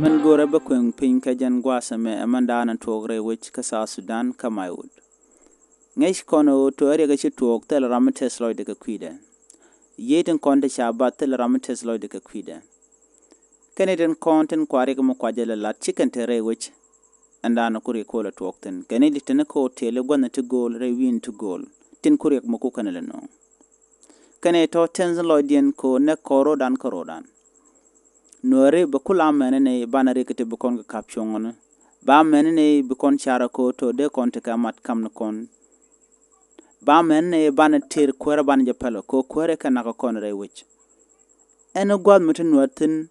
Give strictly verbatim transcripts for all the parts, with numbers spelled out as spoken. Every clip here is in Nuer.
Min go̱rɛ bä kueŋ piny kɛ jɛn gua̱a̱th ɛmɛ ɛ min da̱a̱n tuɔɔk rɛy wec kä South Sudan kä Maiwut. Ŋäc kɔn ɣöö to̱ ɛ riɛk ɛ ci tuɔɔk thilɛ ram mi tɛth lɔcdɛ kɛ kui̱dɛ. Yiey tin kɔn ti ca bath thilɛ ram mi tɛth lɔcdɛ kɛ kui̱dɛ. Kɛn i̱ tin kɔn tin kua riɛk mi kua jɛ lɛ lat ci kɛn te rɛy wec. Ɛn da̱a̱n ku riɛk kuɔlɛ tuɔɔk thi̱n kɛn i̱ di tin ko̱ tiɛli gua̱nh ti go̱o̱l rɛy wi̱i̱n ti go̱o̱l tin ku riɛk mi ku kɛn lɛ no̱o̱ŋ. Kɛn i̱ tɔ̱ tɛth lɔcdiɛn ko̱ nɛk kɔn ro̱o̱dan kä ro̱o̱dan. Nuääri bɛ kula mɛni ni banɛ rik ti bi kɔn kɛ kap cuɔ̱ŋ ni. Ba mɛni ni bi kɔn carɛ ko to dee kɔn ti kɛ mat kam ni kɔn. Ba mɛni ni banɛ ter kuäärä banɛ jɛ pɛlɛ ko kuäärä kɛ nak kɔn rɛy wec. Ɛn gua̱th mi ti nuäär thi̱n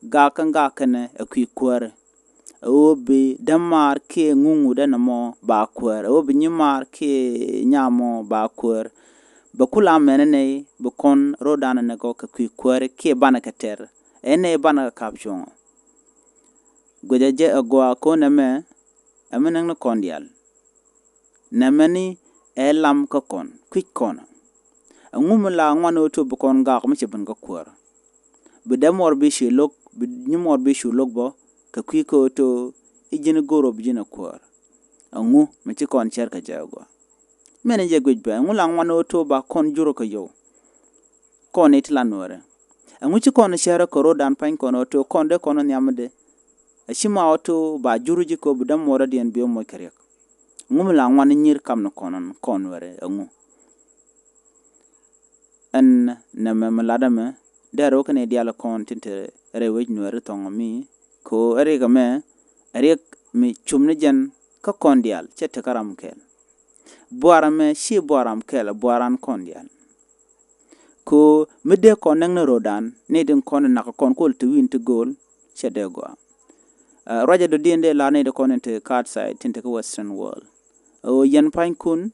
gak kɛn gak kɛnɛ ɛ kui̱ kuäärä. Ɛ ɣöö bi dämaar kiɛ ŋuŋu dɛn ɛmɔ ba kuäär ɛ ɣöö bi nyimaar kiɛ nyamɔ ba kuäär. Bɛ kula mɛni ni bi kɔn ro̱o̱dan ni gɔk kɛ kui̱ kuäärä kiɛ banɛ kɛ tɛr. Ɛn ni banɛ kɛ kap cuɔ̱ŋɔ. Guicɛ jɛ ɛ gɔaa ko̱n ɛmɛ ɛ mi näk ni kɔn diaal. Nɛmɛ ni ɛ lam kä kɔn kui̱c kɔn. Ɛŋu mi la ŋuan ɣöö to bi kɔn gak mi cɛ ben kä kuäär. Bi dɛm mɔr bi ci lo̱k bi nyi mɔr bi ci lo̱k bä kɛ kui̱ kä ɣöö to i̱ ji̱n go̱r ɣöö bi ji̱n ɛ kuäär. Ɛŋu mi ci kɔn cɛr kɛ jɛ ɛ gɔaa. Mɛn jɛ guic bɛ ɛŋu la ŋuan ɣöö to ba kɔn jurä kɛ yɔw. Kɔn i̱ ti la nuɔɔrɛ ɛŋu ci kɔn cɛrɛ kɛ ro̱o̱dan pa̱ny kɔn ɣöö to kɔn dee kɔn nhiam mi dee. Ɛ ci ma ɣöö to ba jurä ji̱ kɛ ɣöö bi dämuɔɔrä diɛn bi ɣä moc kɛ riɛk. Ɛŋu mi la ŋuan i̱ nyir kam ni kɔn ɣän kɔn nuɔɔrɛ ɛŋu. Ɛn nɛmɛ mi lat ɛmɛ dee rɛ wä kɛn i̱ diaal kɔn tin te rɛy wec nuɔɔri thɔŋ mi kɛ ɣöö ɛ riɛk ɛmɛ ɛ riɛk mi cum ni jɛn kä kɔn diaal cɛ tekä ram kɛɛl. Buar ɛmɛ ci buar ram kɛɛl ɛ buar ran kɔn diaal. Ko mi dee kɔn näk ni ro̱o̱dan ni tin kɔn nak kɔn kuɔl ti wi̱i̱n ti go̱o̱l cɛ dee gɔaa. Ruacɛ dɔ̱diɛn dee lar ni ti kɔn in ti kaat side tin ti kä western world. Ɛ ɣöö yɛn pa̱nykun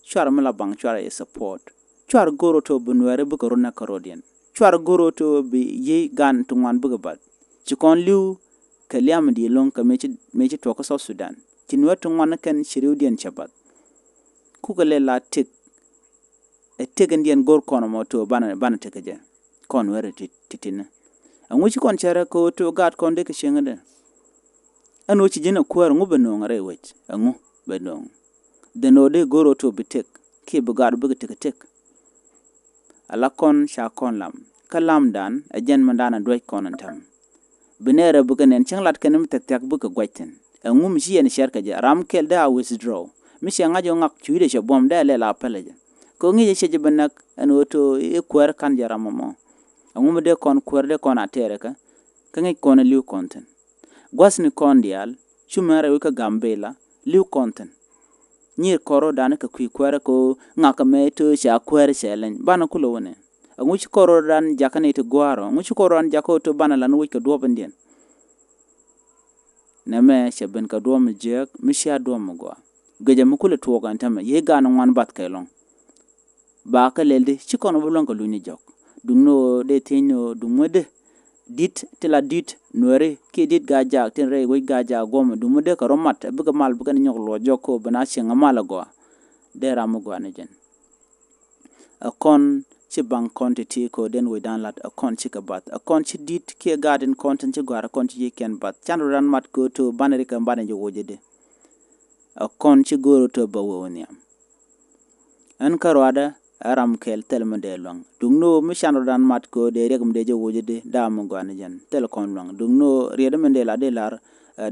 cuarɛ mi la baŋ cuarɛ yɛ support. Cuarɛ go̱r ɣöö to bi nuɛɛri bikɛ run näk kä ro̱o̱diɛn. Cuarɛ go̱r ɣöö to bi yiey gan ti ŋuan bikɛ bath. Ci kɔn li̱w kɛ liam di lo̱ŋ kɛ mëë ci tuɔk kä South Sudan. Ci nuɛɛr ti ŋuan ni kɛn ci ri̱wdiɛn cɛ bath. Kukɛ lɛ la tëk ɛ tëk in diɛn go̱r kɔn ɛmɔ to banɛ banɛ tëk kɛ jɛ. Kɔn wɛrɛ ti ti tinä. Ɛŋu ci kɔn cɛrɛ kɛ ɣöö to gaat kɔn dee kɛ cieŋädɛ. Ɛn ɣöö ci ji̱n ɛ kuäär ɛŋu bɛ no̱o̱ŋ rɛy wec ɛŋu bɛ no̱o̱ŋ. Dhen ɣöö dee go̱r ɣöö to bi tëk kiɛ bi gaat bikɛ tëk kɛ tëk. Ala kɔn ca kɔn lam kä lamdan ɛ jɛn mindan ɛ duäc kɔn ɛn tɛm. Bi nɛɛrɛ bikɛ nɛn cäŋ lat kɛn mi thiakthiak bikɛ guac thi̱n. Ɛŋu mi ci yɛn cɛr kɛ jɛ ram kɛl dee a withdraw. Mi cɛ ŋa̱c ɣöö ŋak cui̱dɛ cɛ buɔ̱m dee a lɛl a pälɛ jɛ. Kɛ ɣöö ŋi̱i̱c ɛ cɛ jɛ bi näk ɛn ɣöö to i̱ kuäär ka̱n jɛ ram ɛmɔ. Ɛŋu mi dee kɔn kuäär dee kɔn a tɛɛrɛ kä kä ŋi̱i̱c kɔn ɛ li̱w kɔn thi̱n. Gua̱thni kɔn diaal cu mɛn rɛy wec kä Gambela li̱w kɔn thi̱n. Nyir kɔr ro̱o̱dan kɛ kui̱ kuäärä kɛ ɣöö ŋak kɛ mɛ to ca kuäärä cɛ leny banɛ kulɛ wä nɛ. Ɛŋu ci kɔr ro̱o̱dan jakä ni ti gua̱a̱r ɔ ɛŋu ci kɔr ro̱o̱dan jakä ɣöö to banɛ lan wec kɛ duɔ̱ɔ̱p in diɛn. Nɛmɛ cɛ ben kɛ duɔ̱ɔ̱p mi jiääk mi cia duɔ̱ɔ̱p mi gɔaa. Guicɛ mi kulɛ tuɔɔk ɛn tämɛ yiey gaan ŋuan bath kɛ lɔ̱ŋ. Ba kä lɛl di ci kɔn wä bi luäŋ kɛ luny ni jɔk. Duŋni ɣöö dee thiec ni ɣöö duŋ mi di dit ti la dit nuɛri kiɛ dit gaa jaak tin rɛy wec gaa jaak guɔmɛ duŋ mi dee kɛ rɔ mat bikɛ mal bikɛ ni nyɔk luɔc jɔk kɛ ɣöö bi na cieŋ a mal a gɔaa. Dee ram mi gɔaa ni jɛn. Ɛ kɔn ci baŋ kɔn ti ti kɛ ɣöö den wecdan lat ɛ kɔn ci kɛ bath ɛ kɔn ci dit kiɛ gaat in kɔn tin ci gɔ̱a̱r ɛ kɔn ci ji̱ kɛn bath can rɔ ran mat kɛ ɣöö to banɛ ri kɛ banɛ jɛ woc ɛ di. Ɛ kɔn ci go̱o̱r ɣöö to bɛ wee wä nhiam. Ɛn kä ruaadä ɛ ram kɛl thil mi dee luaŋ duŋni ɣöö mi can rɔ̱dan mat kɛ ɣöö dee riɛk mi dee jɛ woc di daam mi gɔaa ni jɛn thil kɔn luaŋ duŋni ɣöö riɛt mi dee la dee lar.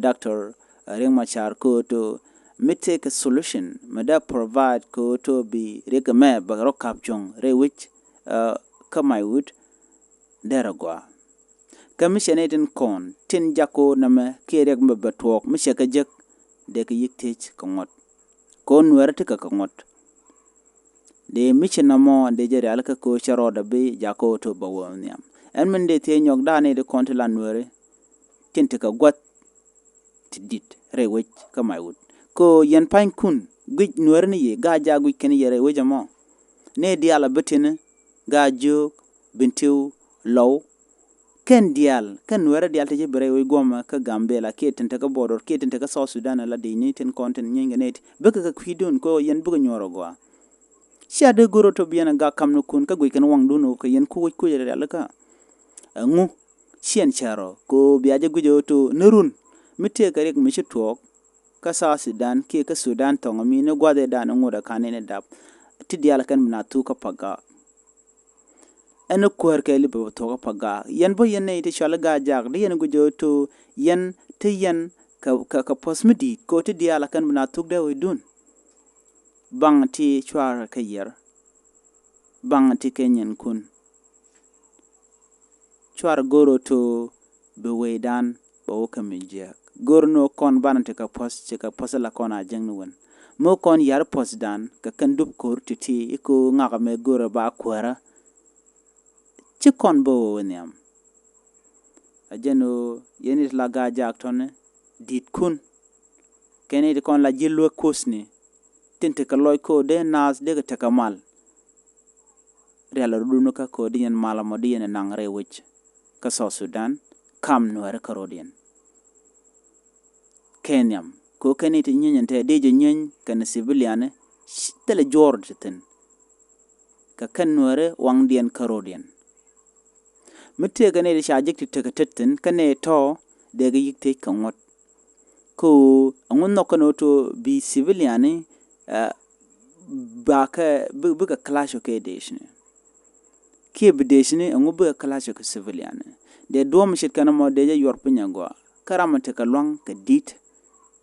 Doctor Riek Machar kɛ ɣöö to mi tekɛ solution mi dee provide kɛ ɣöö to bi riɛk mɛ bɛ rɔ kap cuɔ̱ŋ rɛy wec kä Maiwut. Derɛ gɔaa. Kä mi cɛ ni tin kɔn tin jak ko̱o̱r nɛmɛ kiɛ riɛk mi bɛ tuɔɔk mi cɛ kɛ jek. Dee kɛ yi̱k thiec kɛ ŋuɔ̱t. Ko̱o̱r nuɛɛrä ti kɛ kɛ ŋuɔ̱t. Dee mi ci nɔmɔ dee jɛ rial kä ko̱o̱r cɛ rɔɔdɛ bi jak ko̱o̱r to bɛ wä nhiam. Ɛn min dee thiec nyɔk da̱a̱ ni ti kɔn ti la nuɛɛri. Tin ti kɛ gua̱th ti di̱t rɛy wec kä Maiwut. Kɛ ɣöö yɛn pa̱nykun guic nuäärä ni yɛ gaa jaak guic kɛn yɛ rɛy wec ɛmɔ. Ni diaal a bi ti̱ni gaa jiök Bentiu Lɔw. Kɛn diaal kɛn nuäärä diaal ti ci bi rɛy wec guɔmɛ kä Gambela kiɛ tin te kä border kiɛ tin te kä South Sudan ala di̱cni tin kɔn tin nyieeny kɛ nɛy ti bikɛ kɛ kui̱dun kɛ ɣöö yɛn bikɛ nyuɔ̱ɔ̱r a gɔaa. Cia dee go̱r ɣöö tɔ bi yɛn a gak kamnikun kä guic kɛn waŋdun ɣöö kɛ yɛn ku wec kuec rɛy rialikä. Ɛŋu ciɛn cärɔ kɛ ɣöö bia jɛ guic ɣöö to ni run mi tëëkɛ riɛk mi ci tuɔɔk kä South Sudan kiɛ kä Sudan thɔŋ mi ni gua̱dhidan ŋot ɛ ka̱n ni dap. Ti diaal kɛn bi na thuk kä Pagak. Ɛn ni kuäär kɛ li bɛ thuɔk kä Pagak. Yɛn bä yɛn nɛy ti cɔal i̱ Gaa Jak di yɛn guic ɣöö to yɛn ti yɛn kɛ, kɛ, kɛ puɔ̱th mi di̱i̱t kɛ ɣöö ti diaal kɛn bi na thuk dee wi̱i̱dun. Baŋ ti cuarɛ kä yɛr. Baŋ ti kɛ nyɛn kun. Cuarɛ go̱r ɣöö to bi wecdan bɛ wä kä mi jiääk. Go̱r ni ɣöö kɔn banɛ ti kɛ puɔ̱th, ci kɛ puɔ̱th la kɔn a jiäkni wän. Mi ɣöö kɔn yar puɔ̱thdan kɛ kɛn dup ko̱r ti̱ti̱ i̱ ko̱ ŋakɛ mëë go̱r ɣöö ba kuäärä. Ci kɔn bä wä wä nhiam. A jɛn ɣöö yɛn i̱ ti la Gaa Jak tɔ̱ni di̱t kun. Kɛn i̱ ti kɔn la ji̱ luäk kuthni. Tin tekɛ lɔc ko̱ dee naath dee kɛ tekɛ mal. Rial rɔ duni kä ko̱ di yɛn mal mɔ di yɛn naŋ rɛy wec kä South Sudan kam nuɛɛri kä ro̱diɛn. Kɛ nhiam ko̱ kɛn i̱ ti nyieeny ɛn tɛ di jɛ nyieeny kɛn civilian thilɛ juɔr ti thin. Kɛ kɛn nuɛɛri waŋdiɛn kä ro̱diɛn. Mi tëëkɛ nɛy ti ca jek ti tekɛ tet thi̱n kä nɛy tɔ̱ dee kɛ yi̱k tëëc kɛ ŋuɔ̱t. Kä ɣöö ɛŋu nhɔk kɛn ɣöö to bi civilian ni, ɛ, ba kɛ bi, bikɛ clash ɔ kɛ dec ni. Kiɛ bi dec ni ɛŋu bikɛ clash ɔ kɛ civilian ni. Dee duɔ̱ɔ̱m ce̱tkɛ nɔmɔ dee jɛ yuɔr piny agɔaa. Kä ram mi tekɛ lua̱ŋ kɛ di̱t.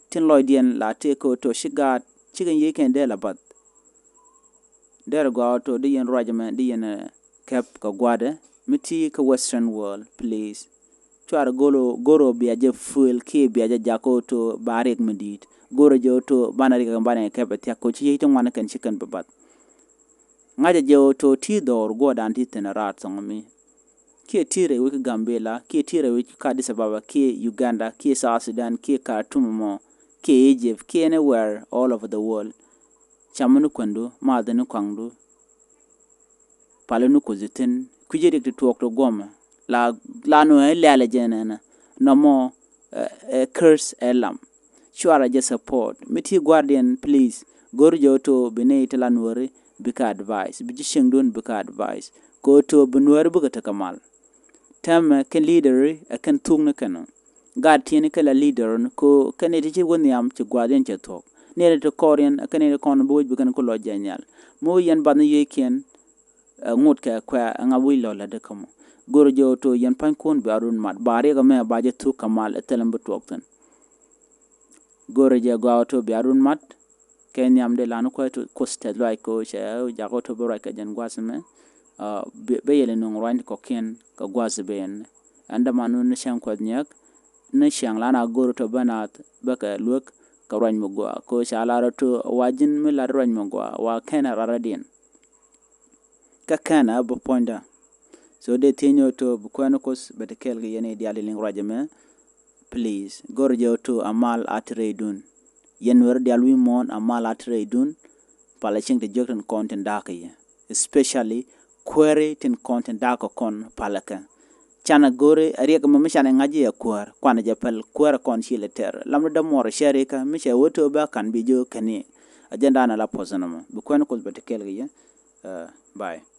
Tin lɔcdiɛn la tëëkɛ ɣöö to ci gaat cikɛn yiëë kɛn dee la bath. Derɛ gɔaa ɣöö to di yɛn ruac ɛmɛ di yɛn, eh, kɛp kɛ gua̱dɛ mi ti kä Western world, please. Cuarɛ go̱r ɣöö, go̱r ɣöö bia jɛ fuel kiɛ bia jɛ jak ɣöö to ba riɛk mi di̱i̱t. Go̱r ɣöö jɛ ɣöö to banɛ riɛk banɛ kɛp ɛ thia̱k koci yiec ti ŋuan kɛn ci kɛn bi bath. Ŋa̱cä jɛ ɣöö to ti dhɔr guɔ̱ɔ̱rdan ti thi̱n raar thɔŋ mi. Kiɛ ti rɛy wec kä Gambela, kiɛ ti rɛy wec kä Addis Ababa, kiɛ Uganda, kiɛ South Sudan, kiɛ Khartoum mɔ, kiɛ Egypt, kiɛ anywhere all over the world. Camä ni kuändu, mathä ni kɔaŋdu. Palä ni kuoth thi̱n, kui̱cä riɛk ti tuɔɔk ti guɔmɛ. La, la nuɛ lɛ̈lɛ jɛ nɛnɛ. Nɔmɔ, eh, eh, curse ɛ lam. Cuarɛ jɛ support. Mi ti guardian, please. Go̱r jɛ ɣöö to bi nɛy ti la nuääri bikɛ advice. Bi ji̱ cieŋdun bikɛ advice. Kɛ ɣöö to bi nuääri bikɛ tekɛ mal. Täämɛ kɛn leader ɛ kɛn thuk ni kɛn ɔ. Gat tiɛni kɛ la leader ni ko kɛn nɛy ti ci wä nhiam ci guardian cɛ thuɔ̱k. Nɛy ti kɔriɛn ɛ kɛn nɛy ti kɔn bi wec bi kɛn ku lɔc jɛ nhial. Mi wä yɛn bath ni yiëëkiɛn, ɛ, ŋot kɛ kuɛ ɛ ŋa wi̱c lɔ̱l ɛ dee kä mɔ. Go̱rɛ jɛ ɣöö to yɛn pa̱nykun bia run mat ba riɛk ɛmɛ ba jɛ thuk kɛ mal ɛ thilɛ mi bi tuɔɔk thi̱n. Go̱rɛ jɛ gɔaa ɣöö to bia run mat. Kɛ nhiam dee lan kuɛ to kuoth tɛth luac ko cɛ jak ɣöö to bi ruac kɛ jɛn gua̱th ɛmɛ. Ɛ, bɛ yɛl in nuŋ ruany kɔ̱kiɛn kɛ gua̱th ben. Ɛn dämanun ni cäŋ kuɛth nyiɛk ni cäŋ lan a go̱rɛ to bä naath bä kɛ luek kɛ ruac mi gɔaa ko ca lar ɣöö to wa ji̱n mi lar ruac mi gɔaa wa kɛn ɛ raradiɛn. Kä kɛn a bi puɔ̱nydä. So dee thiec ni ɣöö to bi kuɛn kuoth bɛ ti kɛɛl kɛ yɛn i̱ diaal i̱ liŋ ruac ɛmɛ. Please go̱r jɛ ɣöö to a mal a ti rɛydun. Yɛn nuɛri diaal wi̱i̱ muɔ̱ɔ̱n a mal a ti rɛydun. Palɛ cieŋ ti jiök tin kɔn tin da̱a̱k kɛ yɛ, especially kuääri tin kɔn tin da̱a̱k kɛ kɔn palɛ kɛ. Canɛ go̱ri a riɛk ɛmɛ mi canɛ ŋa̱c jɛ a kuäär kuanɛ jɛ päl kuäär a kɔn ci lɛ tɛr lam ni dämuɔr cɛ rikä mi cɛ wä to bä ka̱n bi jiök kɛn i̱. A jɛn da̱a̱n a la puɔ̱th ɛn ɛmɔ bi kuɛn kuoth bɛ ti kɛɛl kɛ yɛ. Ɛ, bye.